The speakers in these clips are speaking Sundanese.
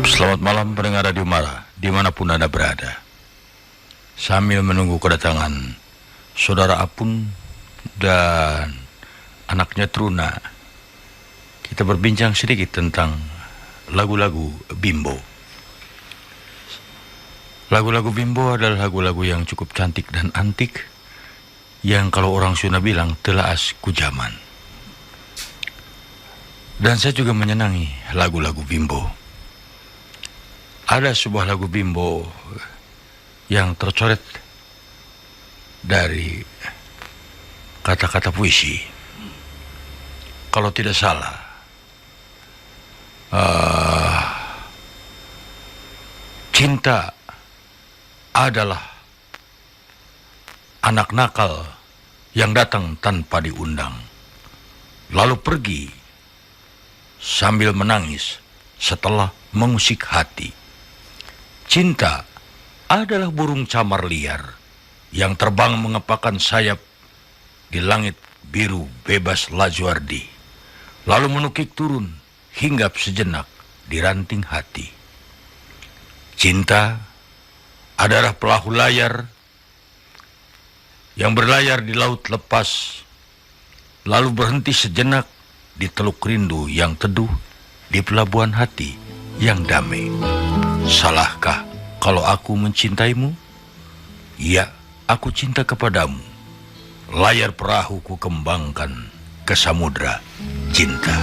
Selamat malam pendengar Radio Mara, dimanapun Anda berada. Sambil menunggu kedatangan Saudara Apun dan anaknya Truna, kita berbincang sedikit tentang lagu-lagu Bimbo. Lagu-lagu Bimbo adalah lagu-lagu yang cukup cantik dan antik, yang kalau orang Sunda bilang telaas kujaman. Dan saya juga menyenangi lagu-lagu Bimbo. Ada sebuah lagu Bimbo yang tercoret dari kata-kata puisi. Kalau tidak salah, cinta adalah anak nakal yang datang tanpa diundang, lalu pergi sambil menangis setelah mengusik hati. Cinta adalah burung camar liar yang terbang mengepakkan sayap di langit biru bebas lajuardi, lalu menukik turun hinggap sejenak di ranting hati. Cinta adalah perahu layar yang berlayar di laut lepas, lalu berhenti sejenak di teluk rindu yang teduh di pelabuhan hati yang damai. Salahkah kalau aku mencintaimu? Ya, aku cinta kepadamu. Layar perahu ku kembangkan ke samudra cinta.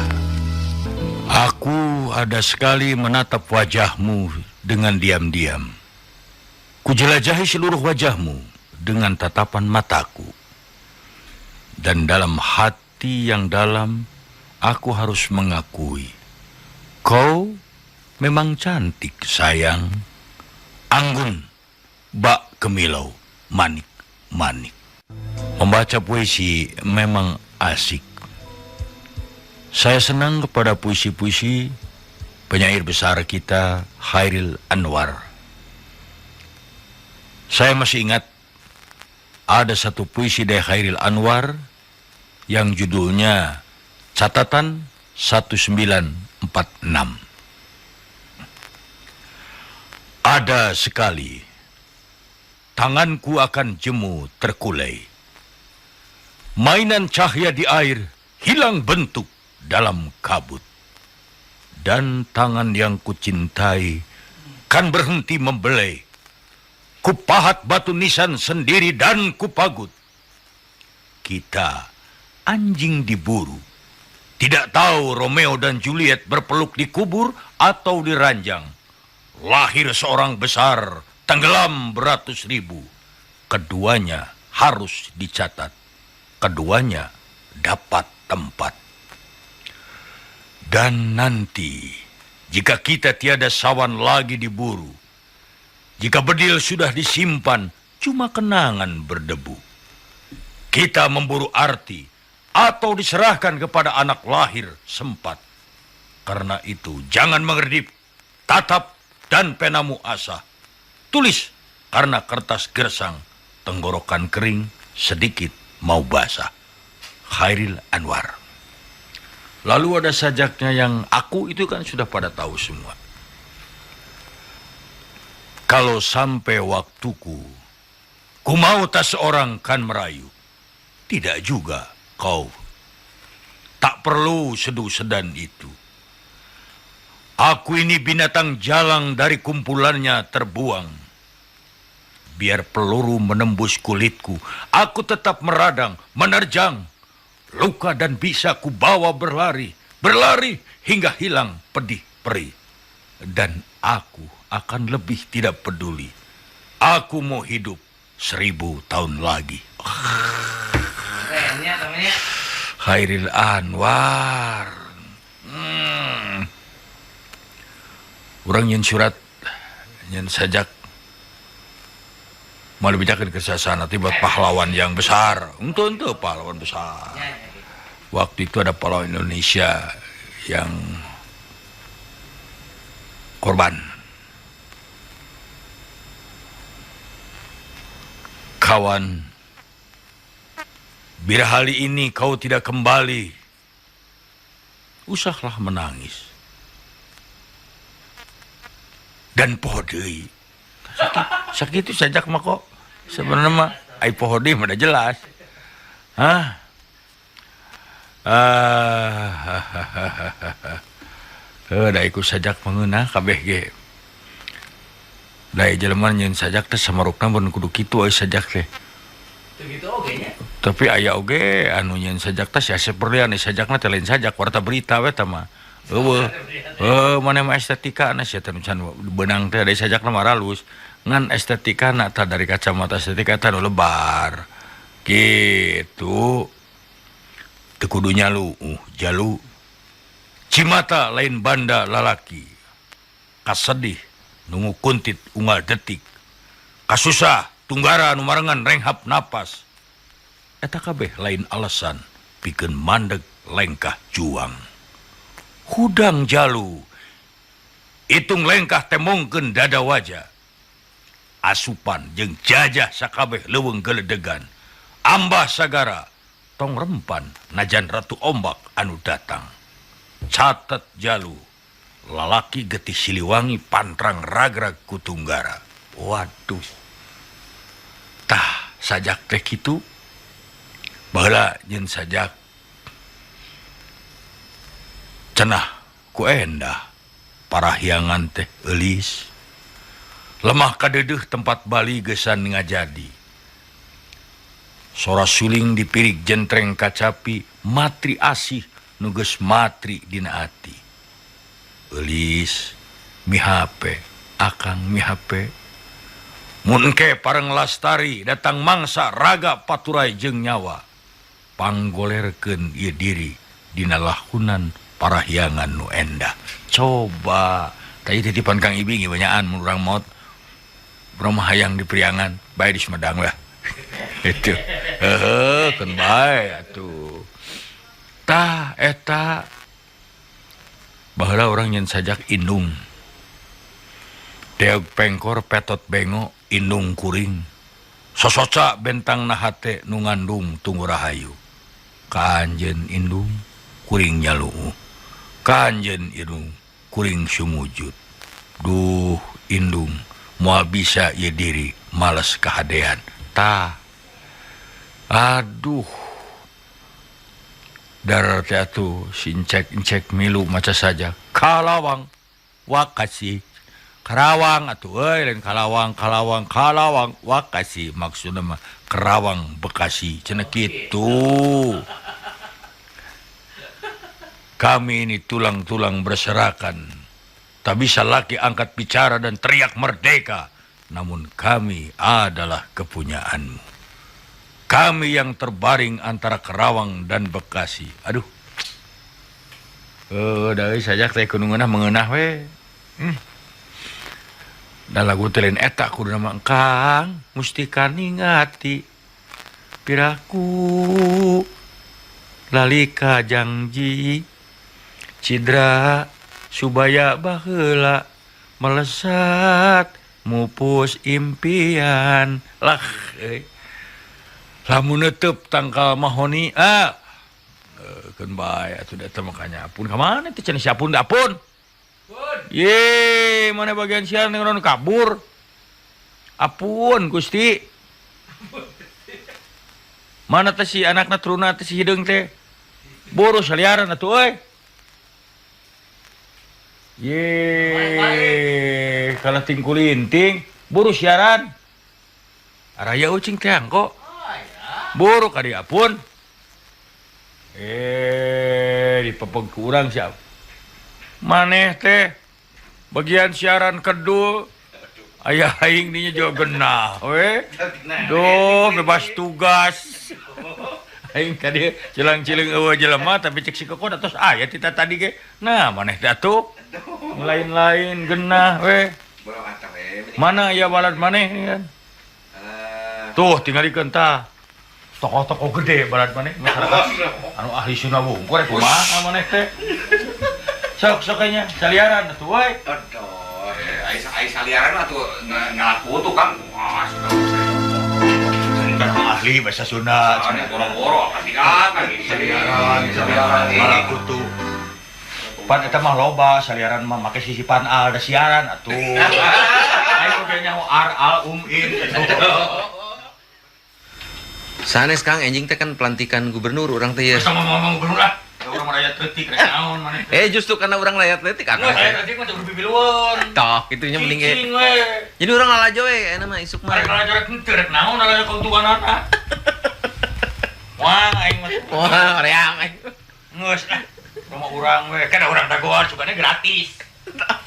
Aku ada sekali menatap wajahmu dengan diam-diam. Kujelajahi seluruh wajahmu dengan tatapan mataku. Dan dalam hati yang dalam, aku harus mengakui, kau memang cantik, sayang. Anggun, bak kemilau, manik-manik. Membaca puisi memang asik. Saya senang kepada puisi-puisi penyair besar kita, Chairil Anwar. Saya masih ingat ada satu puisi dari Chairil Anwar yang judulnya Catatan 1946. Ada sekali tanganku akan jemu terkulai. Mainan cahaya di air hilang bentuk dalam kabut. Dan tangan yang kucintai kan berhenti membelai. Kupahat batu nisan sendiri dan kupagut. Kita anjing diburu. Tidak tahu Romeo dan Juliet berpeluk di kubur atau di ranjang. Lahir seorang besar, tenggelam beratus ribu. Keduanya harus dicatat. Keduanya dapat tempat. Dan nanti, jika kita tiada sawan lagi diburu, jika bedil sudah disimpan, cuma kenangan berdebu. Kita memburu arti atau diserahkan kepada anak lahir sempat. Karena itu, jangan mengerdip, tatap dan penamu asah. Tulis karena kertas gersang, tenggorokan kering, sedikit mau basah. Chairil Anwar. Lalu ada sajaknya yang aku itu kan sudah pada tahu semua. Kalau sampai waktuku, ku mau tak seorang kan merayu. Tidak juga kau. Tak perlu seduh sedan itu. Aku ini binatang jalang dari kumpulannya terbuang. Biar peluru menembus kulitku, aku tetap meradang, menerjang. Luka dan bisa ku bawa berlari, berlari hingga hilang pedih perih. Dan aku akan lebih tidak peduli. Aku mau hidup 1000 tahun lagi. Chairil Anwar. Urang nyen surat, nyen sajak mau dibacakan ke sana nanti buat pahlawan yang besar. Untuk pahlawan besar. Waktu itu ada pahlawan Indonesia yang korban. Kawan, bila hari ini kau tidak kembali, usahlah menangis. Dan poho deui. Sakitu sajak mah kok. Sebenarnya mah ai poho deui mah da jelas. Hah? Heuh da iku sajak mengeunah kabeh ge. Da jelema nyeun sajak teh samarukna mun kudu kitu euy sajak teh. Teu kitu oge nya. Tapi aya oge anu nyeun sajak teh si Asep Berlian sajakna teh lain sajak warta berita we tah mah. Eueuh. Heuh maneh mah estetika na sia teh can beunang teh da sajakna mah ralus. Ngan estetikana tah dari kacamata estetika tah nu lebar. Kitu. Teu kudu nyalu, jalu. Cimata lain banda lalaki. Kasedih nungu kuntit unggal detik. Kasusah tunggara nu marengan renghap napas. Eta kabeh lain alasan pikeun mandeg lengkah juang. Hudang jalu hitung lengkah temongkeun dada wajah. Asupan jeung jajah sakabeh leuweung geledegan. Ambah sagara tong rempan najan ratu ombak anu datang. Catet jalu lalaki getih Siliwangi pantrang ragrag ku tunggara. Waduh. Tah sajak teh kitu. Baheula nyeun sajak cenah ku endah parahyangan teh eulis. Lemah kadeudeung tempat bali geusan ngajadi. Sora suling dipirik jentreng kacapi matri asih nu geus matri dina ati. Eulis mihape akang mihape. Mun engke pareng lastari datang mangsa raga paturai jeung nyawa. Panggolerkeun ieu diri dina lahunan parahyangan nu endah. Coba tadi titipan Kang Ibing ieu banyaan mun urang maot. Urang mah hayang di Priangan, bae di Sumedang lah. Itu. Heuh, keun bae atuh. Tah eta baheula urang nyeun sajak indung. Deog pengkor petot bengo indung kuring. Sosoca bentang nahate nu ngandung tunggu rahayu. Ka anjeun indung kuring nyaluuh. Ka anjeun indung kuring sumujud. Duh indung moal bisa ieu diri males kahadean. Tah. Aduh. Darar teh atuh si encek-encek milu maca saja. Kalawang wakasi. Karawang atuh euy lain Kalawang, Kalawang, Kalawang wakasi maksudna mah Kerawang Bekasi cenah kitu. Kami ini tulang-tulang berserakan. Tak bisa laki angkat bicara dan teriak merdeka. Namun kami adalah kepunyaanmu. Kami yang terbaring antara Kerawang dan Bekasi. Aduh. Dari sajak teh kudu ngeunah mengeunah we. Da lagu teh lain eta kudu nama Kang Mustika ningati piraku lalika jangji cidra subaya baheula melesat mupus impian lah euy. Lamun neuteub tangkal mahoni ah keun bae atuh da teh makanya apun ka mana teh cenah si Apun da Apun. Ye, mana bagian siaran yang kabur. Apun Gusti. Mana teh si anakna truna teh si hideung teh. Buru saliaran atuh euy. Ye, kalah tingkulinting, buru siaran. Araya ucing teh angko. Buru ka dieu Apun. Dipepeg ku urang siap. Maneh teh bagian siaran kedul ayah aing dinya juga genah we. Duh bebas tugas. Aing tadi cilang-ciling eueuh jelema tapi cek si kokon atos aya tita tadi ge. Nah maneh teh atuh lain-lain genah we. Mana aya balad maneh kan? Tuh tingalikeun tah. Tokoh-tokoh gede balad maneh masyarakat anu ahli sunnah wungkul rek kumaha maneh teh. Sok sok kayaknya saliaran atuh we. Aduh, ai saliaran atuh ngalaku tuh Kang. Wah, ahli bahasa Sunda. Boro-boro kasih kan saliaran, saliaran. Ngalaku tuh. Pan eta mah loba saliaran mah make sisipan al da siaran atuh. Aing oge nyaho ar al um in. Sanes Kang, enjing teh kan pelantikan gubernur urang teh ya. Geus ngomong-ngomong gubernur ah. Da urang mah rakyat leutik rek naon maneh teh. Eh justru karena urang rakyat leutik Geus akang. rakyat leutik mah teu kudu pipilueun. Toh, kitunya mending ge. Cicing we. Jadi urang lalajo we ayeuna mah isuk mah. Arek lalajo rek henteu rek naon lalajo keuntunganana. Wah, aing mah. Wah, hoream aing. Geus ah. Rumah urang we, kan urang dagoan sugane gratis.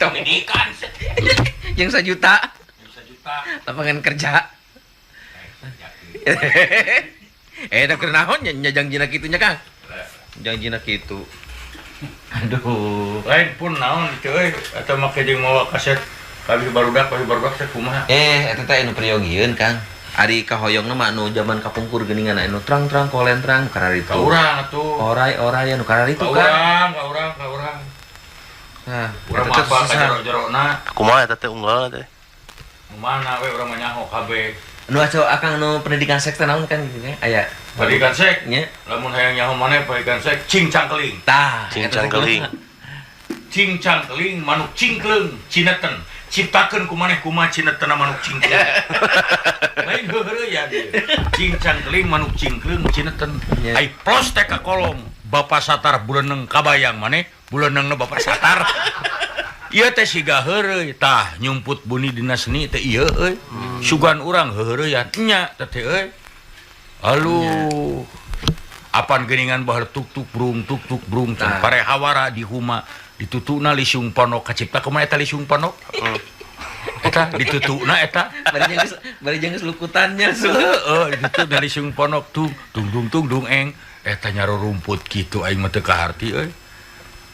Pendidikan Yang 1 juta bisa juta. Lapangan kerja. Eh, da keur naon nya nya jangjina kitu nya, Kang? Jangjina kitu. Aduh. Lain pun naon itu euy, atau make jeung mawa kaset kabeh barudak kabeh barudak teh kumaha? Eh, eta teh anu priyogieun, Kang. Ari kahoyongna mah anu zaman kapungkur geuningan anu trang-trang kolentrang kararitu. Ka urang atuh. Orai-orai anu kararitu, Ka Kang. urang, ka urang, ka urang. Nah, Urang eta mah teh apa ka susah. jero-jerona. Kumaha eta teh unggal teh? Nu mana we urang mah nyaho kabeh. Nu aco akang nu pendidikan seks teh naon kan gitu kan? Aya. Pendidikan seks. Nya. Lamun hayang nyaho maneh pendidikan seks cing cangkeling. Tah, Cing eta teh cangkeling. kumaha? Cing cangkeling manuk cingkleung cineten. Ciptakeun ku maneh kumaha cinetena manuk cingkleung. Lain heuheureyan ieu. Cing cangkeling manuk cingkleung cineten. Nya. Ai plos teh ka kolom. Bapak Satar buleuneng kabayang maneh, buleunengna Bapak Satar. Ieu teh siga heureuy tah nyumput buni dina seni teh ieu euy. Sugan urang heuheureyan nya teh teh euy. Aduh. Apan geuningan baheula tuk tuk brung tuk tuk brung Tah. pare hawara di huma ditutuna lisung ponok kacipta kumaha eta lisung ponok? Eta ditutuna eta. Bari jeung geus lukutannya. Heeh, ditutuna lisung ponok tung tung dung tung dung eng eta nyaro rumput kitu aing mah teu kaharti euy.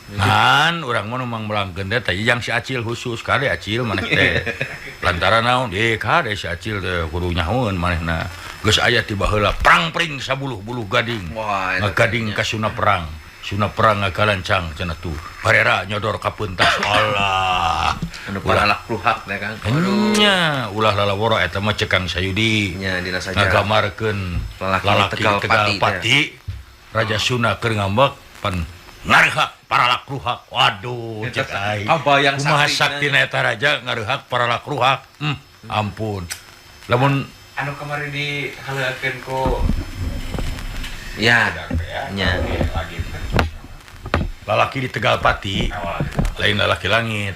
Ngan urang mah nu mangmelangkeun teh teh yang si Acil khusus kade Acil maneh teh. Lantaran naon? Eh kade si Acil teh kudu nyahoeun manehna. Geus aya ti baheula prang-pring sabuluh-buluh gading. Wah, eta Ngagading ka Suna Perang. Suna Perang ngagalancang cenah tuh. Barera nyodor ka peuntas. Allah. Anu paralak luhak teh, Kang. Nya, ulah lalaworo eta mah cek Kang Sayudi. Nya dina saja. Ngagamarkeun Lalaki lalaki Tegal Tegal Pati, Pati. Raja Suna keur ngambek pan ngarehak paralak ruhak. Waduh, cek aing. Kabayang Kumaha saktina. saktina eta raja ngarehak paralak ruhak. Ampun. Lamun Anu kemarin dihaleukeun ku Ya. Nya. Lagi. Lalaki di Tegal Pati, lain lalaki langit.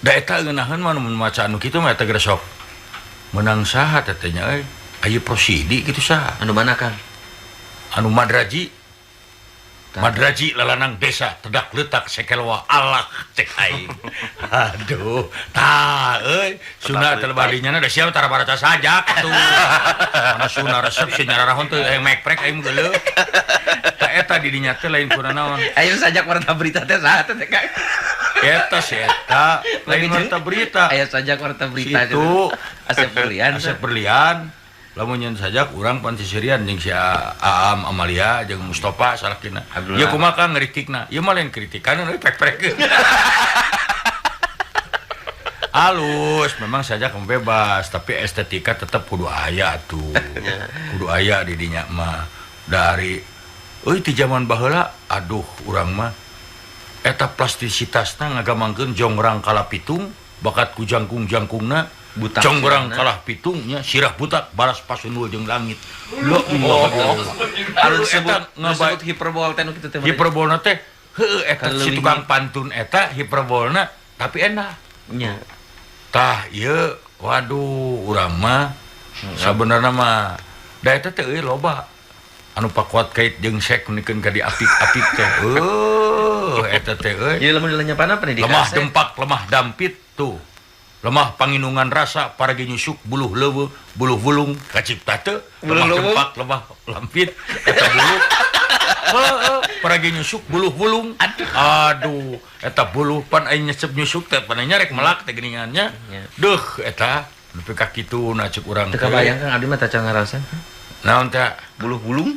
Da eta ngeunaheun mah mun maca anu kitu mah eta geus sok menang saha teh teh nya euy. Aya prosidi kitu saha? Anu mana, Kang? Anu Madraji. Tah. Madraji lalanang desa tedak letak sekelwa Allah cek aing. Aduh, tah euy, Sunda teh badinya da siap tara baraca sajak atuh. Mana Sunda resep si nyararahon teh hayang mekprek aing geuleuh. Tah eta di dinya teh lain kuna naon. Ayo sajak warta berita teh saha teh, Kang? Eta si eta lain warta berita. Aya sajak warta berita. Situ. Asep Berlian. Asep Berlian. Lamun nyeun sajak urang pan sisirian jeung si Aam Amalia jeung Mustafa salakina. Abdullah. Ieu kumaha Kang ngeritikna? Ieu mah lain kritikan euy pek-pekeun. Halus, memang sajak mah bebas, tapi estetika tetep kudu aya atuh. Kudu aya di dinya mah. Dari euy ti zaman baheula, aduh urang mah eta plastisitasna ngagamangkeun jongrang kalah pitung, bakat ku jangkung-jangkungna Butak jongrang sirahna. Kalah pitungnya sirah butak balas pasundul jeung langit. Lo Oh, anu Eta disebut ngabay disebut hiperbol teh nu kitu teh. Hiperbolna teh heueuh eta si Kaleuwih. Tukang pantun eta hiperbolna tapi enak. Nya. Tah ieu waduh urang mah sabenerna mah da eta teh euy loba anu pakuat kait jeung sek nikeun ka diapik-apik teh. Eueuh eta teh euy. Jadi lamun dilenyepan pendidikan Lemah seks. Dempak lemah dampit tuh. Lemah panginungan rasa paragi nyusuk buluh leuweung buluh wulung kacipta teu Buluh lemah leuweung. dempak lemah lampit eta buluh. Heeh, paragi nyusuk buluh wulung. Aduh. Aduh, eta buluh pan aing nyesep nyusuk teh pan aing rek melak teh geuningannya. Nya. Duh, eta nepi ka kitu na cek urang Teu teh. kabayang Kang abdi mah taca ngaraosan. Naon teh? Buluh wulung.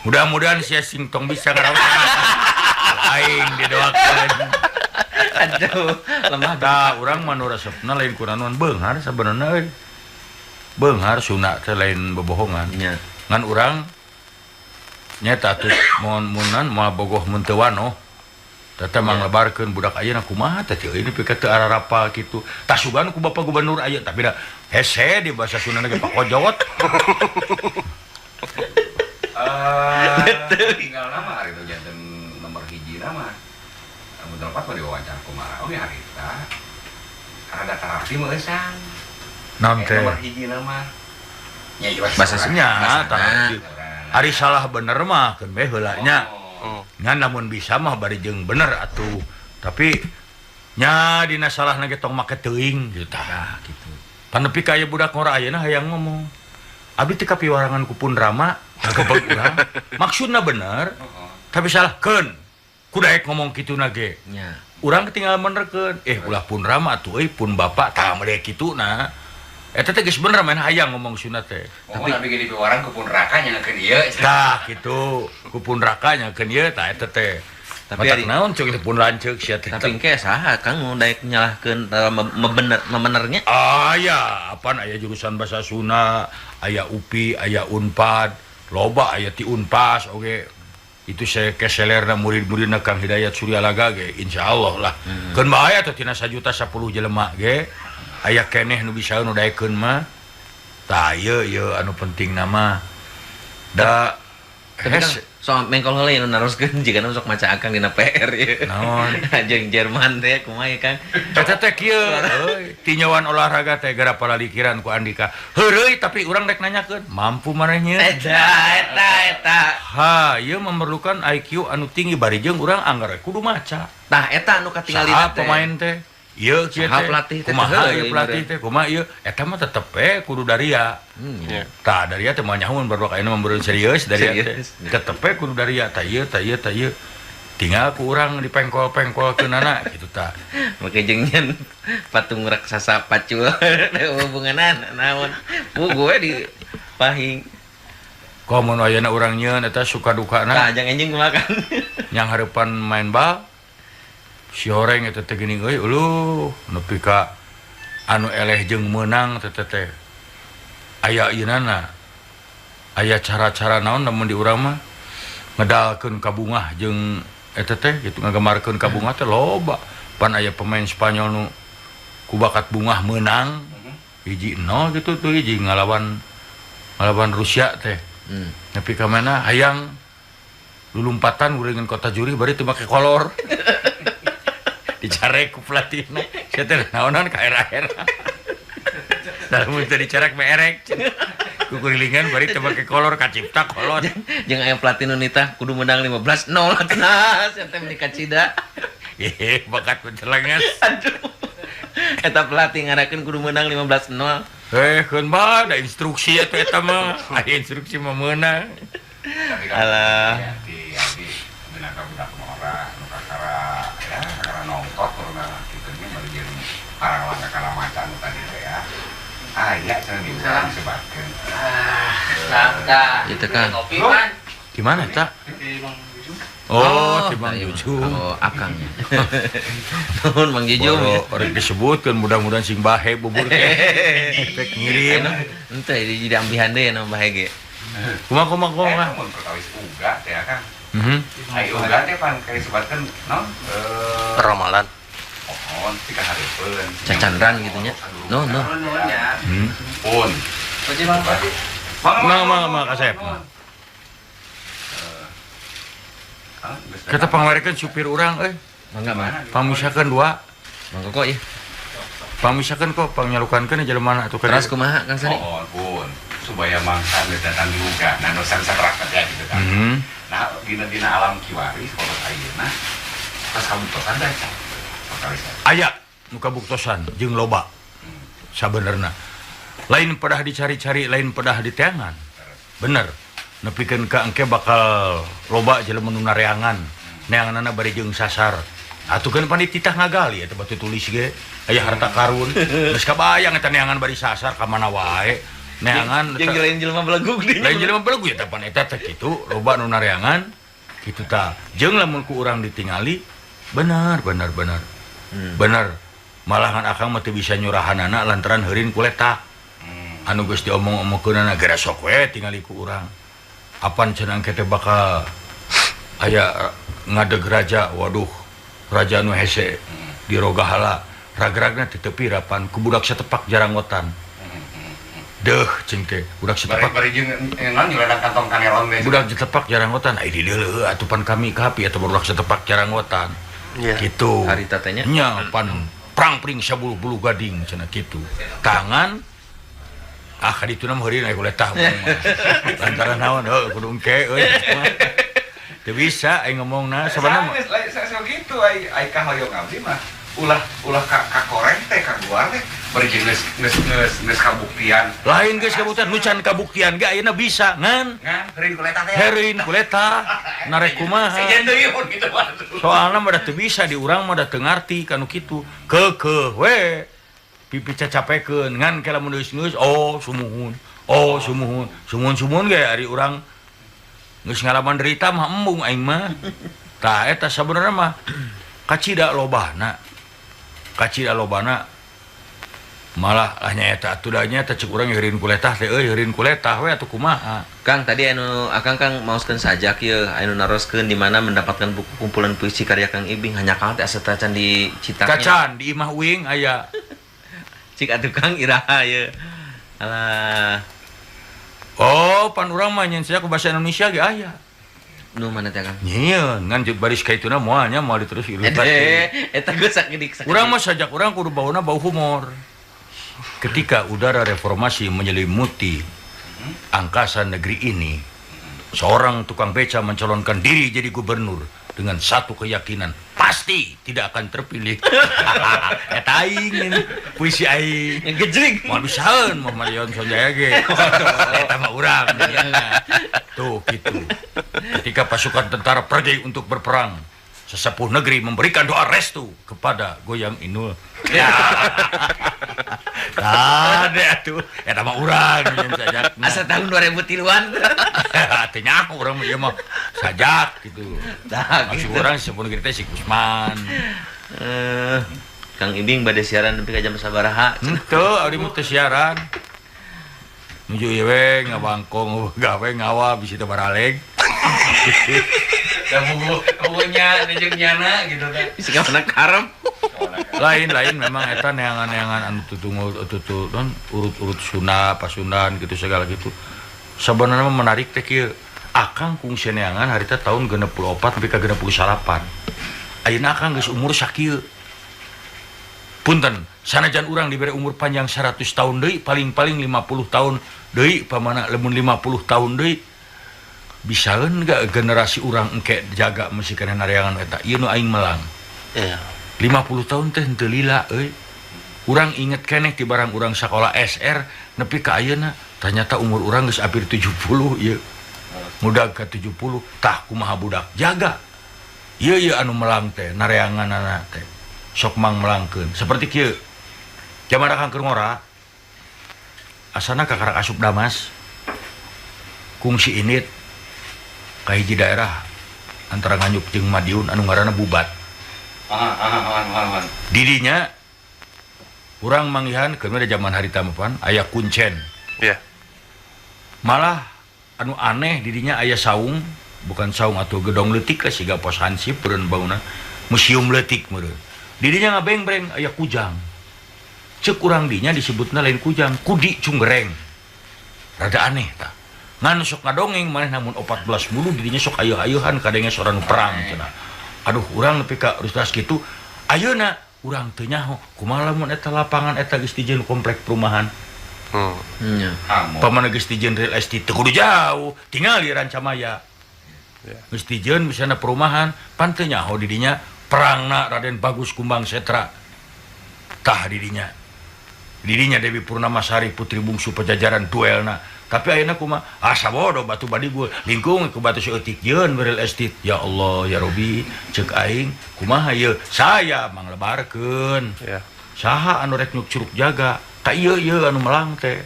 Mudah-mudahan sia sing tong bisa ngaraosan. Aing didoakeun. Aduh, lemah. Tah, urang mah nu resepna lain ku naon beunghar sabenerna euy. Beunghar Sunda teh lain bobohongan. Nya. Ngan urang nyata atuh mun munan moal bogoh mun teu wanoh. Tata manglebarkeun budak ayeuna kumaha teh euy nepi ka teu ararapal kitu. Tasugan ku Bapak Gubernur aya tapi da hese di bahasa Sunda ge pakojot. Tinggal nama hari itu janten nomor hiji nama. Amun dapat mah diwawancara kumaha oge harita. Rada tarapi mah eusang. Naon teh? Nomor hiji nama. Nya ieu Bahasa Nya tarapi. Ari salah bener mah keun we heula nya. Ngan lamun bisa mah bari jeung bener atuh. Tapi nya dina salahna ge tong make teuing gitu tah gitu. Pan nepi ka aya budak ngora ayeuna hayang ngomong. Abdi teh kapiwarangan ku pun Rama kagebeg urang. Maksudna bener, tapi salah keun. Kudu daek ngomong kituna ge. Nya. Urang tinggal menerkeun, ulah pun Rama atuh euy pun bapak tah mere kituna. Eta teh geus bener main hayang ngomong sunat teh. Tapi abdi ge dipiwarang ku pun Raka nya keun ieu. Tah kitu, ku pun Raka nya keun ieu tah eta teh. Tapi matak naon ceuk teh pun lanceuk sia teh. Tapi engke saha Kang nu daek nyalahkeun mebenernya? Aya, apaan aya jurusan bahasa Sunda, aya UPI, aya Unpad, loba aya ti Unpas oge. Itu saya keselerna murid-muridna Kang Hidayat Suryalaga ge insyaallah lah. Keun bae atuh tina 1 juta 10 jelema ge. Aya keneh nu bisa nu daekeun mah. Tah ieu ieu anu penting nama. Da Tapi soal mengkol heula nu naroskeun jigana sok maca akang dina PR ieu. Naon? Jeung Jerman teh kumaha ya Kang? Eta teh kieu euy, tinjauan olahraga teh gara palalikiran ku Andika. Heureuy tapi urang rek nanyakeun, mampu manehnya? Eta eta eta. Ha, ieu memerlukan IQ anu tinggi bari jeung urang anggar kudu maca. Tah eta anu katingalina Saha teh. pemain teh? Ieu kieu Saha teh. pelatih teh Kumaha teh ieu pelatih teh? Kumaha ieu? Eta mah tetep we kudu daria. Ya. Tah daria teh moal nyahoan baru ayeuna mah beureun serius daria teh. Serius. Tetep we kudu daria tah ieu tah ieu tah ieu. Tinggal ku urang dipengkol-pengkolkeunana kitu tah. Make jeung nyen patung raksasa pacul hubunganan naon. Bu gue di pahing. Komo nu ayeuna urang nyieun eta suka dukana. Tah jang enjing kumaha Kang? Yang hareupan main bal si horeng eta teh geuning euy uluh nepi ka anu eleh jeung meunang teh teh aya ieunana aya cara-cara naon lamun di urang mah ngedalkeun ka bungah jeung eta teh gitu ngagemarkeun ka bungah teh loba pan aya pemain Spanyol nu ku bakat bungah meunang 1-0 gitu tuh hiji ngalawan ngalawan Rusia teh. Nepi ka mana hayang lulumpatan guringan kota juri bari teu make kolor. Dicarek ku pelatihna. Sia teh naonan ka era-era. Dalam teu dicarek merek. Kukurilingan bari teu make kolor kacipta kolor. Jeung aya pelatih nu nitah kudu menang 15-0 cenah sia teh meuni kacida. Ih, bakat pencelenges. Aduh. Eta pelatih ngarakeun kudu menang 15-0. Keun bae da instruksi atuh eta mah. Aya instruksi mah meunang. Alah. Di dina ka budak ngora nu kakara ya kakara nongtot corona kitu nya bari jeung arang langka kana macan nu tadi teh ya. Aya cenah di urang disebatkeun. Ah, Itu kan. Kopi kan. Di mana ta? Oh, di Mang Jujung. Oh, akang. Nuhun Mang Jujung. Orang disebutkeun mudah-mudahan sing bahe bubur teh. Efek ngirim. Henteu jadi ambihan deui anu bahe ge. Kumaha kumaha kumaha. Mun perkawis uga teh ya Kang. Mhm. Ai uga teh pan kali disebatkeun naon? Ramalan. Pohon ti kahareupeun. Cacandran gitu nya. No, no. Nuhun ya. Pun. Kunci Mang Pati. Mangga mangga mangga kasep. Kata pangwarikeun supir urang euy. Mangga mah. Pangmisakeun dua. Mangga kok ieu. Pangmisakeun kok pangnyalukankeun jelema atuh Teras kumaha Kang Sani? Oh, pun. Supaya mangsa geus datang juga. Nah, nu sangsara teh gitu kan. Nah, dina-dina alam kiwari sekolah ayeuna pas kabuktosan teh perkawis. Aya nu kabuktosan jeung loba. Sabenerna. Lain pedah dicari-cari, lain pedah diteangan. Bener. Nepikeun ka engke bakal loba jelema nu nareangan. Neanganana bari jeung sasar. Atuh keun pan dititah ngagali eta batu tulis ge. Aya harta karun. Geus kabayang eta neangan bari sasar ka mana wae. Neangan jeung lain jelema belegug deui. Lain jelema belegug eta pan eta teh kitu loba nu nareangan kitu tah. Jeung lamun ku urang ditingali bener bener bener. Bener. Malahan akang mah teu bisa nyurahanana lantaran heurin ku letak. Anu geus diomong-omongkeunana geura sok we tingali ku urang. Apan cenah engke teh bakal aya ngadeg raja, waduh. Raja nu hese di Rogahala ragragna teu tepi rapan ku budak satepak jaranggotan. Deuh cing teh budak satepak bari jeung naon nyuladang kantong kaneron teh. Budak satepak jaranggotan ai di leuleut atupan kami kapi atau budak satepak jaranggotan. Kitu. Harita teh nya. Nya pan prang-pring sabulu-bulu gading cenah kitu. Tangan ah ka dituna mah heureun aya kuletah lantaran naon heuh kudu engke euy. Teu bisa aing ngomongna sabenerna mah. Sanes kitu ai ai kahoyong abdi mah ulah ulah ka koreng teh ka guar teh bari jeung geus geus geus geus kabuktian. Lain geus kabuktian, nu can kabuktian ge ayeuna bisa ngan ngan heureun kuletah teh. Heureun kuletah narek kumaha. Sejen deui mun kitu mah. Soalna mah da teu bisa di urang mah da teu ngarti kanu kitu. Keukeuh we pipi cacapekeun ngan ke lamun geus oh sumuhun. Oh sumuhun. Sumuhun-sumuhun ge ari urang geus ngalaman derita mah embung aing mah. Tah eta sabenerna mah kacida lobana. Kacida lobana malah hanya eta atuh da nya eta cek urang heureun kuletah teh euy heureun kuletah we atuh kumaha. Kang tadi anu akang Kang maoskeun sajak ieu anu naroskeun di mana mendapatkan buku kumpulan puisi karya Kang Ibing hanya Kang teh asa tacan di citaknya. Kacan di imah uing aya. Cik atuh Kang iraha ieu. Alah. Oh, pan urang mah nyen sajak bahasa Indonesia ge aya. Nu mana teh Kang? Nyieun ngan baris ka ituna moal nya moal diterus ilustrasi. Eta geus sakidik sakidik. Urang mah sajak urang kudu bauna bau humor. Ketika udara reformasi menyelimuti angkasa negeri ini, seorang tukang beca mencalonkan diri jadi gubernur dengan satu keyakinan, pasti tidak akan terpilih. Eta aing ini, puisi aing. Ngejring. Moal bisaeun Muhammad Yon Sonjaya ge. Eta mah urang. Tuh gitu. Ketika pasukan tentara pergi untuk berperang, sesepuh negeri memberikan doa restu kepada Goyang Inul. Tade atuh, eta mah urang nyeun sajakna. Asa tahun 2003-an. Teu nyaho urang mah ieu mah sajak gitu. Tah, maksud gitu. Urang sesepuh negeri teh si Kusman. Kang Ibing bade siaran nepi ka jam sabaraha? Henteu, abdi mah teu siaran. Nuju ieu we ngabangkong gawe ngawa bisi teu baraleg. Da bubunya jeung nyana gitu teh. Bisi ka mana karep. Lain-lain memang eta neangan-neangan anu tutungul tutu non urut-urut Sunda, Pasundan gitu segala gitu. Sebenarnya mah menarik teh kieu. Akang kungsi neangan harita tahun 64 nepi ka 68. Ayeuna akang geus umur sakieu. Punten, sanajan urang dibere umur panjang 100 tahun deui, paling-paling 50 tahun deui, pamana lamun 50 tahun deui bisaeun gak generasi urang engke jaga mesti kana nareangan eta. Ieu nu aing melang. Iya. 50 tahun teh henteu lila euy. Urang inget keneh ti barang urang sakola SR nepi ka ayeuna, ternyata umur urang geus hampir 70 ieu. Mudag ka 70, tah kumaha budak jaga. Ieu ieu anu melang teh nareanganana teh. Sok mang melangkeun. Seperti kieu. Jaman akang keur ngora. Asana kakarak asup Damas. Kungsi init ka hiji daerah antara Nganjuk jeung Madiun anu ngaranna Bubat. Didinya urang manggihan keur da jaman harita mah pan aya kuncen. Iya. Malah anu aneh didinya aya saung, bukan saung atau gedong leutik lah siga pos hansip beureun bauna museum leutik meureun. Didinya ngabengbreng aya kujang. Ceuk urang dinya disebutna lain kujang, kudi cunggereng. Rada aneh tah. Ngan sok ngadongeng maneh namun 14 bulu didinya sok ayeuh-ayeuhan kadenge sora nu perang cenah. Aduh urang nepi ka rustas kitu ayeuna urang teu nyaho kumaha lamun eta lapangan eta geus dijieun komplek perumahan. Nya. Pamana geus dijieun real estate teu kudu jauh, tinggal di Rancamaya. Geus dijieun misalna perumahan, pan teu nyaho didinya perangna Raden Bagus Kumbang Setra. Tah didinya. Didinya Dewi Purnamasari putri bungsu Pajajaran duelna. Tapi ayeuna kumaha? Ah sabodo batu badigul lingkung ku batu seutik yeun real estate. Ya Allah ya Robi, ceuk aing kumaha ieu? Saya manglebarkeun. Ya. Saha anu rek nyuk curug jaga? Ka ieu ieu anu melang teh.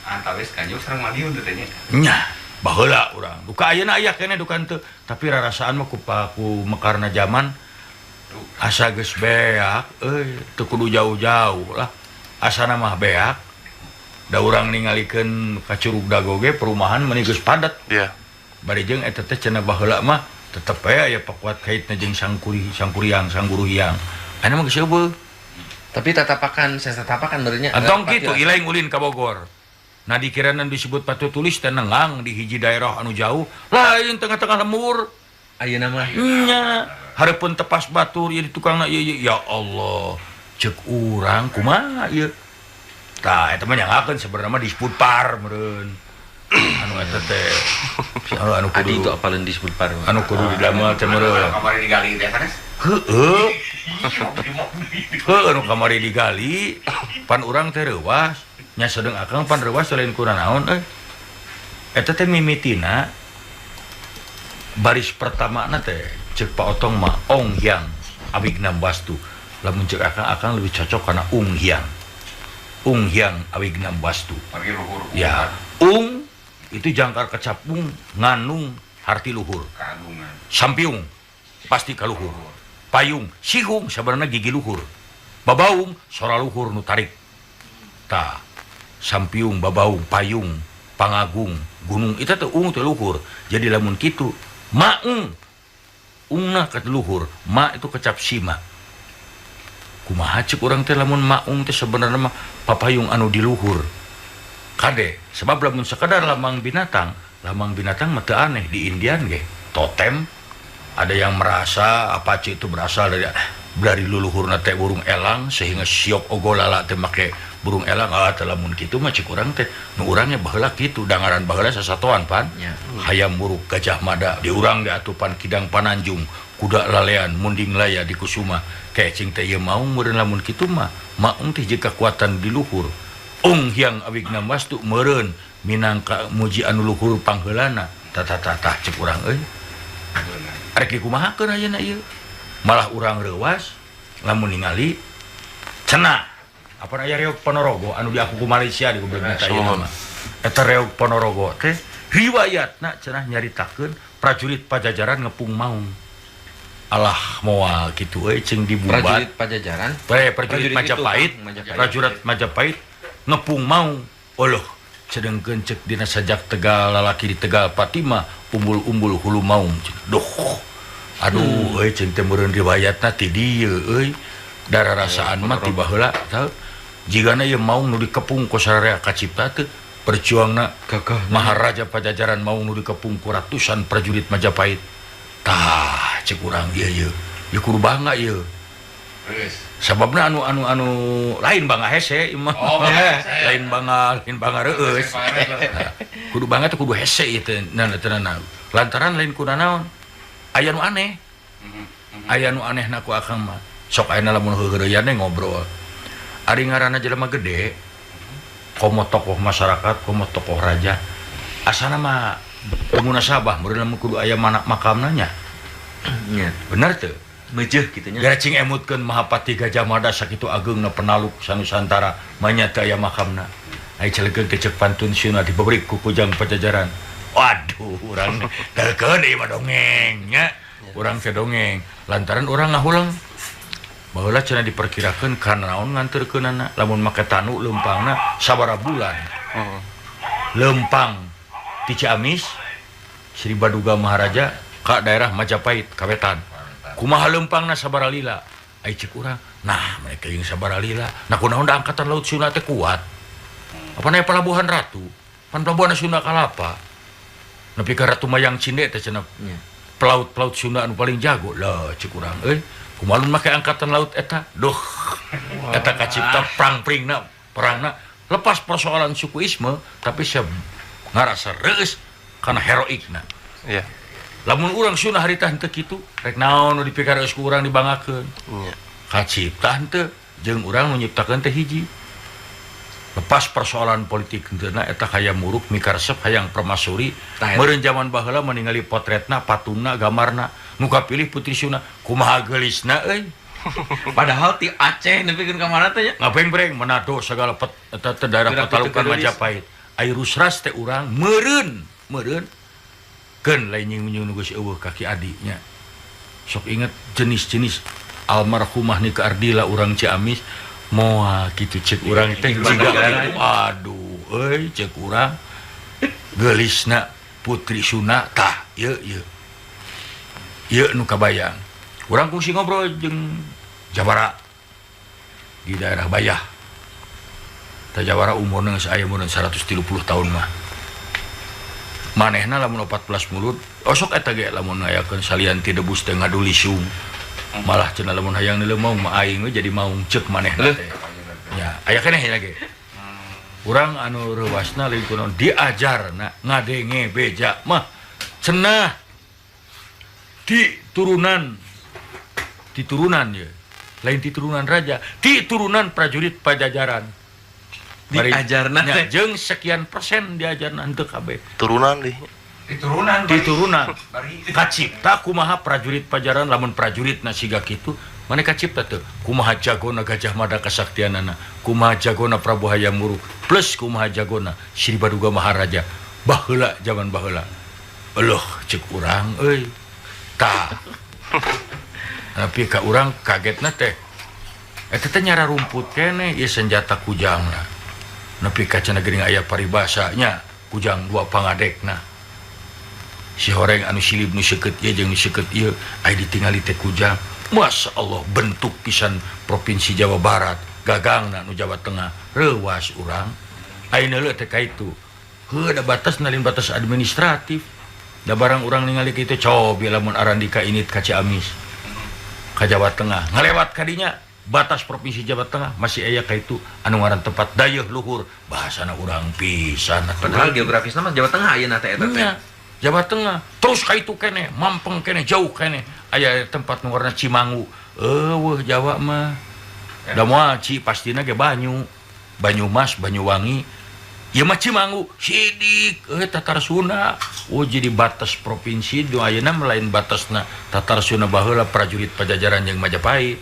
Antawis kanjuk sareng Madiun teh nya. Nya, baheula urang. Duka ayeuna aya keneh duka henteu, tapi rarasaan mah ku mekarna jaman asa geus beak euy, teu kudu jauh-jauh lah. Asana mah beak. Da urang ningalikeun ka Curug Dago ge perumahan meuni geus padat. Iya. Bari jeung eta teh cenah baheula mah Tetep aya aya pakuat kaitna jeung sangkuriang sangguru hiang. Ayeuna mah geus eueuh. Tapi tatapakan saya tatapakan beurnya. Entong kitu ilaing ulin ka Bogor. Nah dikiranan disebut patu tulis teh nengang di hiji daerah anu jauh, lain tengah-tengah lembur. Ayeuna mah nya hareupeun tepas batur ieu di tukangna ieu ya Allah. Ceuk urang kumaha ieu? Tah eta mah nyangakeun sebenarnya mah disebut par meureun. Anu eta teh anu kudu adi itu apaleun disebut par. Anu kudu didamel teh meureun. Kamari digali teh sanes. Heueuh. Heueuh anu kamari digali pan urang teh reuwas. Nya sadeung akang pan reuwas lain ku naon euy. Eta teh mimitina baris pertamana teh ceuk Pak Otong mah Ong Hyang Awignam Wastu. Lamun ceuk akang akang lebih cocok kana Ung Hyang. Ung Hyang Awignam Wastu. Ya, ung itu jangkar kecapung nganung harti luhur. Sampiung pasti kaluhur. Payung sihung sebenarnya gigi luhur. Babaung sora luhur nu tarik. Tah sampiung babaung payung pangagung gunung itu teh ung teh luhur. Jadi lamun kitu maung ungna ke luhur, ma itu kecap sima. Kumaha ceuk urang teh lamun maung teh sebenarnya mah papayung anu di luhur. Kade sebab lamun sekadar lambang binatang mah teu aneh di Indian ge totem ada yang merasa Apache itu berasal dari leluhurna teh burung elang sehingga siok ogolala teh make burung elang. Ah teh lamun kitu mah ceuk urang teh nu urangnya baheula kitu dangaran baheula sasatoan pan. Hayam muruk Gajah Mada di urang ge atupan Kidang Pananjung kuda lalean munding laya di Kusuma kecing teh ieu maung meureun lamun kitu mah maung teh jeung kekuatan di luhur. Ung Hyang Awignam Wastu meureun minangka muji anu luhur pangheulana tah ceuk urang euy. Arek dikumahakeun ayeuna ieu malah urang reuwas lamun ningali cenah apa aya reog Ponorogo anu diaku ku Malaysia di goblok teh ayeuna mah eta reog Ponorogo teh riwayatna cenah nyaritakeun prajurit Pajajaran ngepung maung. Alah moal kitu euy ceung dibubat prajurit Pajajaran prajurit Majapahit prajurit Majapahit ngepung maung. Oloh sedengkeun ceuk dina sajak Tegal lalaki di Tegal Fatimah umbul-umbul hulu maung. Duh aduh euy ceung teh meureun riwayatna ti dieu euy dararasaan mah ti baheula tah jigana ieu maung nu dikepung ku sararea kacipta teh perjuangna gagah Maharaja Pajajaran maung nu dikepung ku ratusan prajurit Majapahit. Tah ceuk urang ieu ieu ieu kudu bangga ieu. Sababna anu anu anu lain bangga hese ieu mah. Oh, lain bangga reueus. Kudu bangga teh kudu hese ieu teh lantaran lain kudu naon. Aya nu aneh. Aya nu anehna ku akang mah. Sok ayeuna lamun heuheureuyana ngobrol. Ari ngaranna jelema gede, komo tokoh masyarakat, komo tokoh raja. Asana mah munasabah meureun lamun kudu aya mana makamna nya. Nya. Bener teu? Mejeuh kitu nya. Gara cing emutkeun Mahapati Gajah Mada sakitu ageungna penaluk sanusantara manya teu aya makamna. Ai celegeun teh ceuk pantun sieuna dibeurik ku kujang Pajajaran. Waduh urang delkeun ieu mah dongeng nya. Urang teh dongeng lantaran urang ngahulang. Baheula cenah diperkirakeun kana naon nganterkeunana lamun make tanu leumpangna sabaraha bulan. Leumpang ti Ciamis Sri Baduga Maharaja ka daerah Majapahit kawetan. Kumaha leumpangna sabaraha lila? Ai ceuk urang, nah mereka jeung sabaraha lila. Nah kunaon da angkatan laut Sunda teh kuat. Apa na pelabuhan Ratu? Pan pelabuhan Sunda Kalapa. Nepi ka Ratu Mayang Cinde teh cenah. Pelaut-pelaut Sunda anu paling jago. Lah ceuk urang euy, kumaha make angkatan laut eta? Duh. Eta kacipta prang-pringna, perangna lepas persoalan sukuisme, tapi saya ngarasa reueus kana heroikna. Iya. Lamun urang Sunda harita henteu kitu, rek naon nu dipikareus ku urang dibanggakeun. Iya. Kacipta henteu jeung urang nu nyiptakeun teh hiji. Lepas persoalan politik henteu eta hayang muruk mikaresep hayang permasuri. Meureun jaman baheula meningali potretna, patungna, gambarna, nu kapilih putri Sunda kumaha geulisna euy. Padahal ti Aceh nepikeun ka mana teh nya? Ngabeng-breng Manado segala eta teh daerah Petalukan Majapahit. Ai rusras teh urang meureun, meureun keun lain nyinggung nu geus eueuh kaki adinya. Sok inget jenis-jenis almarhumah Nika Ardila urang Ciamis moal kitu ceuk urang teh jiga kitu. Aduh euy ceuk urang geulisna putri Sunda tah ieu ieu. Ieu nu kabayang. Urang kungsi ngobrol jeung Jawara di daerah Bayah. Tah Jawara umurna geus aya mun 130 tahun mah. Manehna lamun 14 mulut, osok eta ge lamun ngayakeun salian ti debus teh ngadulisung. Malah cenah lamun hayang neuleuh maung mah aing we jadi maung ceuk manehna teh. Ya, aya keneh ya ge. Urang anu reuwasna lain kunaon diajarna ngadenge beja mah cenah di turunan ye. Lain ti turunan raja, ti turunan prajurit Pajajaran. Diajarna teh jeung sekian persen diajarna henteu kabeh. Turunan deh. Diturunan. Diturunan. Kacipta kumaha prajurit Pajajaran lamun prajuritna siga kitu, maneh kacipta teu kumaha jagona Gajah Mada kasaktianana, kumaha jagona Prabu Hayam Wuruk, plus kumaha jagona Sri Baduga Maharaja baheula zaman baheula. Eueuh ceuk urang euy. Tah. Tapi ka urang kagetna teh. Eta teh nyara rumput keneh ieu senjata kujangna. Nepi ka cenah geuning aya paribasa nya kujang dua pangadekna. Si horeng anu silib nu seukeut ieu jeung nu seukeut ieu aya ditingali teh kujang. Masya Allah bentuk pisan provinsi Jawa Barat, gagangna nu Jawa Tengah, reuwas urang. Ayeuna leuh teh ka itu. Heuh da batas lain batas administratif. Da barang urang ningali kitu cobi lamun Arandika init ka Ciamis. Ka Jawa Tengah, ngalewat kadinya batas provinsi Jawa Tengah masih aya ka itu anu ngaran tempat Dayeuh Luhur, bahasana urang pisan. Padahal geografisna mah Jawa Tengah ayeuna teh eta teh. Jawa Tengah terus ka itu keneh, mampeng keneh, jauh keneh. Aya tempat nu ngaranna Cimangu. Eueuh Jawa mah. Da moal Ci pastina ge Banyu. Banyumas, Banyuwangi. Ieu mah Cimangu, sidik Tatar Sunda. Oh jadi batas provinsi nu ayeuna mah lain batasna Tatar Sunda baheula prajurit Pajajaran jeung Majapahit.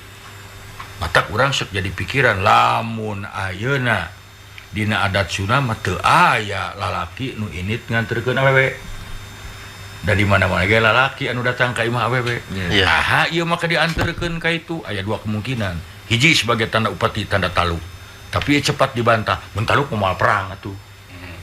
Matak urang sok jadi pikiran lamun ayeuna dina adat Sunda mah teu aya lalaki nu init nganterkeun awewe. Da di mana-mana ge lalaki anu datang ka imah awewe. Yeah. Aha ieu mah dianterkeun ka itu aya dua kemungkinan. Hiji sebagai tanda upati, tanda taluk. Tapi cepat dibantah, mun taluk moal perang atuh.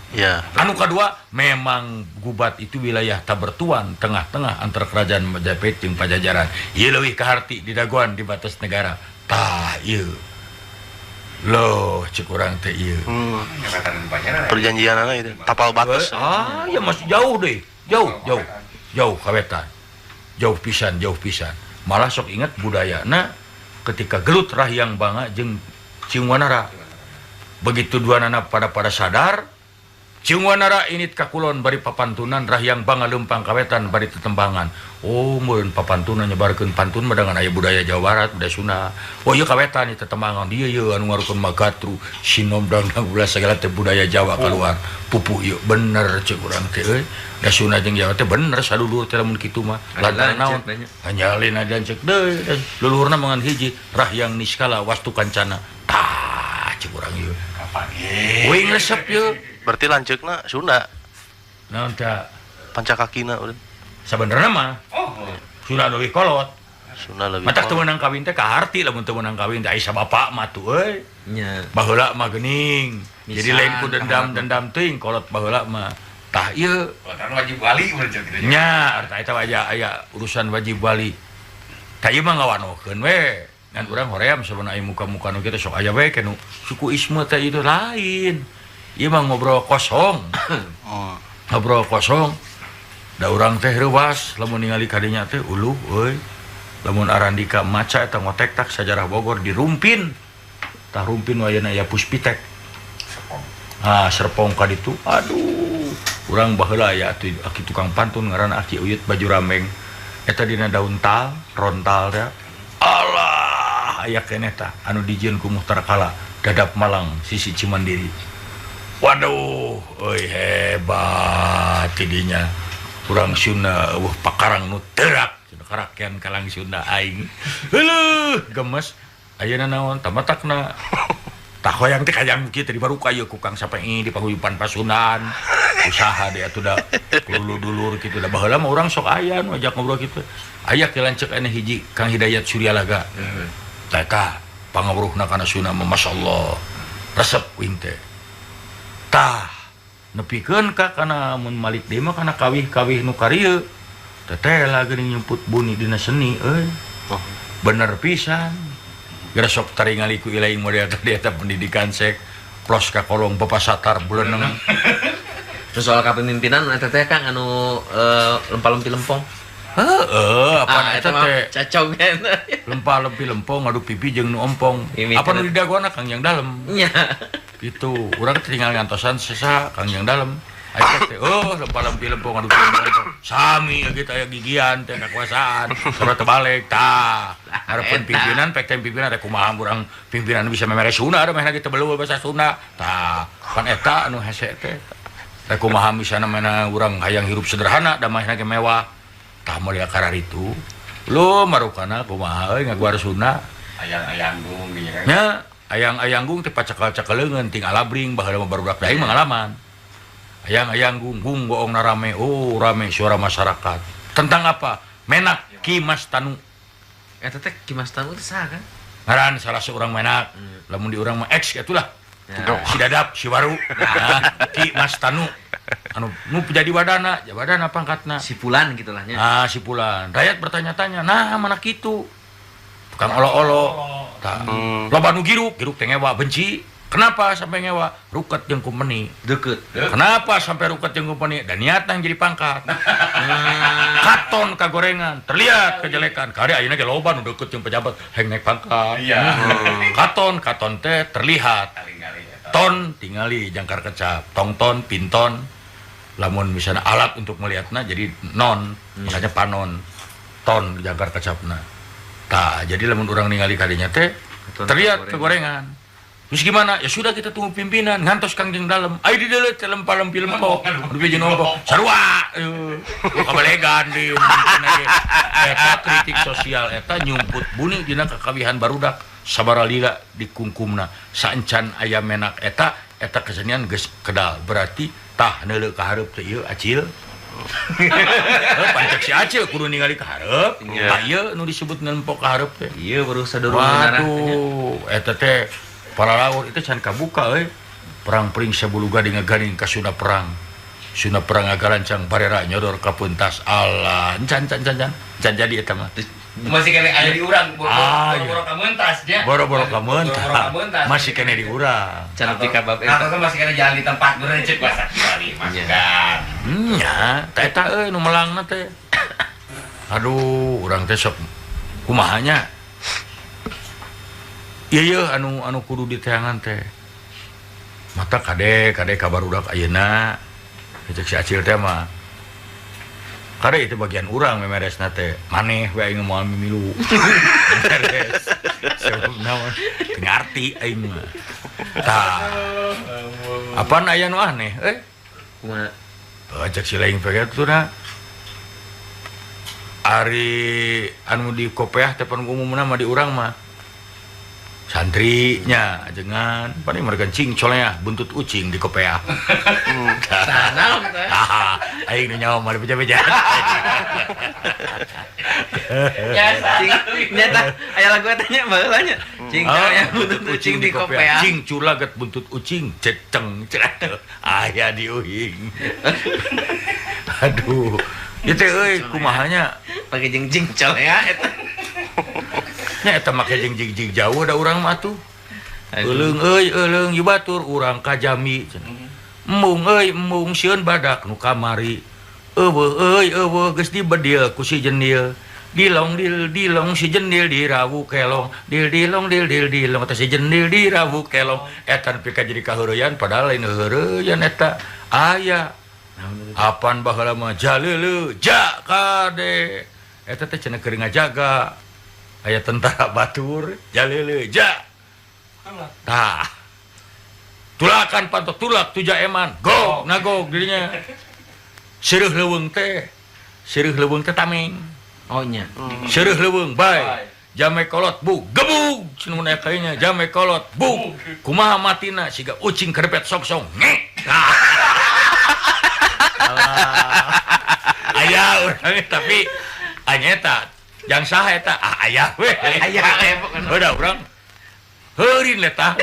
Ya. Anu kadua memang Gubat itu wilayah tak bertuan tengah-tengah antara kerajaan Majapahit jeung Pajajaran. Ieu leuwih kaharti di dagoan di batas negara. Tah ieu. Loh, cek urang teh ieu. Perjanjianana itu tapal batas. Ah, ya masih jauh deh. Jauh, jauh. Jauh kawetan. Jauh pisan, jauh pisan. Malah sok ingat budayana ketika gelut Rahyang Banga jeung Ciung Wanara. Begitu dua nana pada sadar, Ciung Wanara init ka kulon bari papantunan, Rahyang Banga leumpang kawetan bari tetembangan. Oh, meureun papantunan nyebarkeun pantun mah dengan aya budaya Jawa Barat, budaya Sunda. Oh, ieu kawetan ieu tetembangan. Dieu ieu anu ngarukeun magatru, sinom dangdang ulah segala teh budaya Jawa keluar. Pupu ieu bener ceuk urang teh euy. Da Sunda jeung Jawa teh bener sadulur teh lamun kitu mah. Lantaran naon? Hanya lain lanceuk deui. Luluhurna mangan hiji, Rahyang Niskala Wastu Kancana. Tah ceuk urang ieu. Wing resep ieu. Berarti lanceukna Sunda. Naon tah? Pancakakina udah. Sabenerna mah. Oh. Sunda leuwih kolot. Sunda leuwih. Matak teu meunang kawin teh kaharti lamun teu meunang kawin teh ai sabapak mah tuh euy. Nya. Baheula mah geuning. Jadi lain ku dendam-dendam teuing kolot baheula mah. Tah ieu. Lantaran wajib wali mun ceuk kitu. Nya, eta eta aya urusan wajib wali. Tah ieu mah ngawanohkeun we. Ngan urang hoream sabenerna aya muka-muka nu kitu sok aya we kenu suku isme teh itu lain. Ieu mah ngobrol kosong. Ngobrol kosong. Da urang teh reuwas lamun ningali kadinya teh uluh euy. Lamun Arandika maca eta ngotek tak sajarah Bogor di Rumpin. Tah Rumpin wayana aya Puspitek. Serpong. Ah, Serpong ka ditu. Aduh, urang baheula aya atuh aki tukang pantun ngaranna Aki Uyut baju rameng. Eta dina daun tal, rontal teh. Alah, aya keneh tah anu dijieun ku Muhtar Kala, Dadap Malang sisi Cimandiri. Waduh, euy hebat tidinya. Urang Sunda eueuh pakarang nu teurak karakean kalang Sunda aing. Heueuh, gemes. Ayeuna naon tamatakna. Tah hoyang teh kayang kieu teh dibaruka ieu ku Kang Sape'i di paguyuban Pasundan. Usaha deui atuh da dulur-dulur kitu da baheula mah urang sok aya nu ajak ngobrol kitu. Aya ke lanceuk anu hiji Kang Hidayat Suryalaga. Tah eta pangawruhna kana Sunda mah masyaallah. Resep uing teh. Tah nepikeun ka kana mun malik deui mah kana kawih-kawih nu karieu. Teteh geuning nyumput buni dina seni euy. Oh. Bener pisan. Geura sok taringali ku ilaing model tadi eta pendidikan sek plos ka kolong pepasatar buleneng. Terus soal kepemimpinan eta teh Kang anu lempah-lempi lempong. Heeh, apa eta teh? Cacog eta. Lempah-lempi lempong ngadu pipi jeung nu ompong. Apa nu didagoana Kang Yang Dalem? Nya. Gitu. Urang teh tinggal ngantosan sesa Kang Yang Dalem. Aya teh oh lempah-lempi lempong ngadu pipi lempong. Sami gitu aya gigian teh kekuasaan. Sarua terbalik tah. Hareupeun pimpinan pek teh pimpinan teh kumaha urang pimpinan bisa memere Sunda da mehna kitu belul bahasa Sunda. Tah, pan eta anu hese teh. Teh kumaha misalna mehna urang hayang hirup sederhana da mehna ge mewah. Tah moal kararitu. Lu marukana kumaha euy ngaguar Sunda. Ayang-ayanggung gini kan. Nya, ayang-ayanggung teh pacakal-cakaleungeun ting alabring baheula mah barudak daing mangalaman. Ayang-ayanggung gung goong na rame, oh rame suara masyarakat. Tentang apa? Menak Ki Mas Tanu. Eta teh Ki Mas Tanu teh saha kan? Ngaran salah seorang menak. Lamun di urang mah ex atulah. Si Dadap, si Waru. Nah, Ki Mas Tanu. Anu nu jadi wadana, wadana pangkatna. Si Pulan gitulah nya. Ah, si Pulan. Rakyat bertanya-tanya, nah mana kitu? Tukang olo-olo. Tah. Loba nu giruk, giruk teh ngewa benci. Kenapa sampai ngewa? Ruket jeung kumpeni. Deket. Kenapa sampai ruket jeung kumpeni? Dan niatan jadi pangkat. Katon kagorengan, terlihat kejelekan. Kade ayeuna ge loba nu deket jeung pejabat heng naik pangkat. Iya. Katon, katon teh terlihat. Ton tingali jangkar kecap, tongton, pinton. Lamun misalnya alat untuk melihatna jadi non, makanya panon. Ton jangkar kecapna. Tah, jadi lamun urang ningali kadinya teh terlihat kegorengan. Terus gimana? Ya sudah kita tunggu pimpinan, ngantos Kang Jeng Dalem. Ayo didelet lempah-lempi lempok. Dupi jeung ompong. Sarua. Kabalegan deui. Eta kritik sosial eta nyumput buni dina kakawihan barudak sabara lila dikungkumna. Saencan aya menak eta eta kesenian geus kedal. Berarti tah neuleuh ka hareup teh ieu Acil. Pancek si Acil kudu ningali ka hareup. Tah ieu nu disebut nempok ka hareup teh. Ieu baru sadurunge. Waduh, eta teh para laut itu can kabuka euy. Perang pring sabuluga di ngagaring ka Sunda perang. Sunda perang ngagarancang barera nyodor ka puntas. Allah, can can can can. Can jadi eta mah. Masih kene aya di urang, boro-boro ka mentas nya. Boro-boro ka mentas. Masih kene di urang. Can nepi ka bab eta. Atau masih kene jalan di tempat berencet bahasa kembali masukan. Nya, tah eta euy nu melangna teh. Aduh, urang teh sok kumaha nya? Iya iya anu anu kudu diteangan teh. Mata kade kade ka barudak ayeuna. Cek si Acil teh mah. Kade itu bagian urang memeresna teh. Maneh we aing moal mimilu. Memeres. Sebab naon? Teu ngarti aing mah. Tah. Apaan aya nu aneh euy? Kumaha? Cek si laing teh na. Ari anu di kopeah teh pan umumna mah di urang mah. Santrinya ajengan paling mereka cing colnya buntut ucing di kopeah. Sana teh. Aing nu nyawa mah beja-beja. Cing nyata aya lagu eta nya baheula nya. Cing colnya buntut ucing di kopeah. Cing culaget buntut ucing ceceng cenah. Aya di uhing. Aduh. Ieu teh euy kumaha nya? Pake jeung cing colnya eta. Nya eta make jeung jig-jig jauh da urang mah atuh. Euleung euy euleung ieu batur urang ka Jambi cenah. Embung euy embung sieun badak nu kamari. Eueuh euy eueuh geus dibedil ku si jendil. Dilong dil dilong si jendil dirawu kelong. Dil dilong dil dil dilong eta si jendil dirawu kelong. Eta nepi ka jadi kaheureyan padahal lain heureyan eta. Aya. Apan baheula mah jaleuleuh ja kade. Eta teh cenah keur ngajaga. Aya tentara batur jaleuleuh ja. Tah. Tulakan panto tulak tuja eman. Gog nagog dirinya. Seureuh leuweung teh. Seureuh leuweung teh tameng. Oh nya. Seureuh leuweung bae. Jame kolot bug gebug cenah mun aya kayanya jame kolot bug. Kumaha matina siga ucing kerepet songsong. Ngek. Aya urang tapi anya eta jang saha eta ah aya we aya we pokona udah urang heurin letah.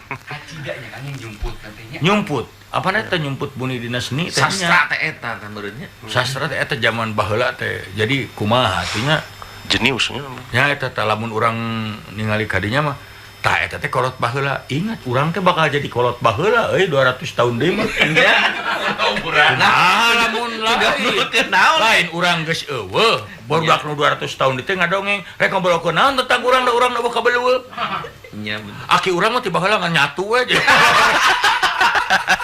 Kacidanya kan yang nyumput nantinya. Nyumput. Apa teh nyumput buni dina seni teh nya. Sastra teh eta tah meureun nya. Sastra teh eta zaman baheula teh. Jadi kumaha atunya jeniusnya. Nya eta teh lamun urang ningali ka dinya mah tah eta teh kolot baheula. Ingat urang teh bakal jadi kolot baheula euy 200 tahun deui mah. Nya. Nah, lamun lain urang geus eueuh, barudak nu 200 tahun deui teh ngadongeng, rek ngobrolkeun naon tentang urang da urang eueuh kabeleueuh. Nya bener. Aki urang mah ti baheula ngan nyatu we.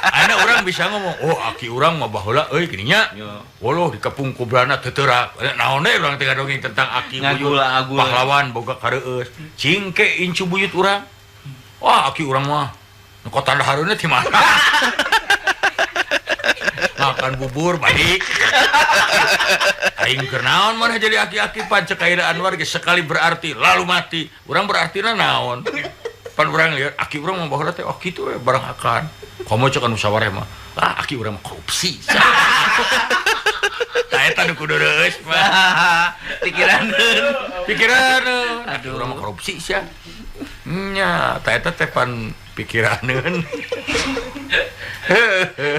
Ayeuna urang bisa ngomong, oh aki urang mah baheula euy gini nya. Woloh di kampung kubrana teu teurak. Naon deui urang teh ngadongeng tentang aki buyut pahlawan boga kareueus. Cingke incu buyut urang. Wah, aki urang mah nu kota dahareunna ti mana? Makan bubur balik. Aing keur naon maneh jadi aki-aki pan cek Aida Anwar geus sekali berarti lalu mati. Urang berartina naon? Pan urang lieur aki urang mah baheula teh oh kitu we barang akan. Komo cek anu sawareh mah, ah aki urang mah korupsi. Tah eta nu kudu reueus mah. Pikiraneun. Pikiraneun. Aduh urang mah korupsi sia. Nya, tah eta teh pan pikiraneun.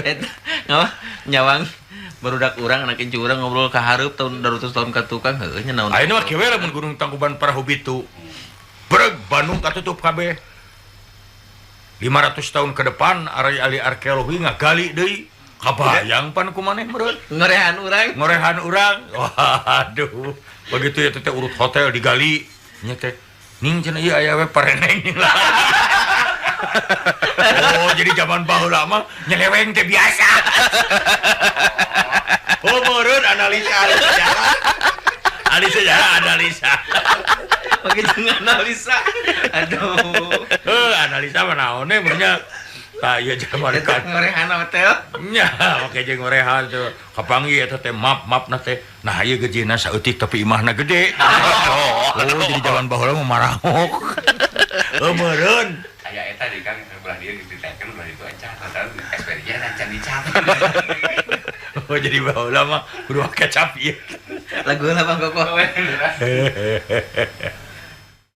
Eta ngapa nyawang barudak urang anak incu urang ngobrol ka hareup tahun 200 tahun ka tukang heueuh nya naon. Ayeuna mah kieu we lamun Gunung Tangkuban Parahu Bitu. Breg Bandung katutup kabeh. 500 tahun ke depan ari ahli arkeologi ngagali deui. Kabayang pan ku maneh meureun. Ngorehan urang. Ngorehan urang. Waduh. Begitu ya teh urut hotel digali nya teh. Ning cenah ieu aya we pareneng lah. Oh, jadi zaman baheula mah nyeleweng teh biasa. Oh, meureun analisa ahli sejarah. Ahli sejarah analisa. Pake jeung analisa. Aduh. Heuh, analisa mah naon we meureun. Tah ieu zaman kan ngorehan hotel. Nya, pake jeung ngorehan teh. Kapanggih eta teh map-mapna teh. Nah, ieu gejina saeutik tapi imahna gede. Oh, jadi zaman baheula mah marahok. Heuh meureun. Aya eta di Kang belah dieu geus diteken belah ditu acan lantaran SPG acan dicat. Oh, jadi baheula mah kudu kecap ieu. Lagu lah Bang Koko.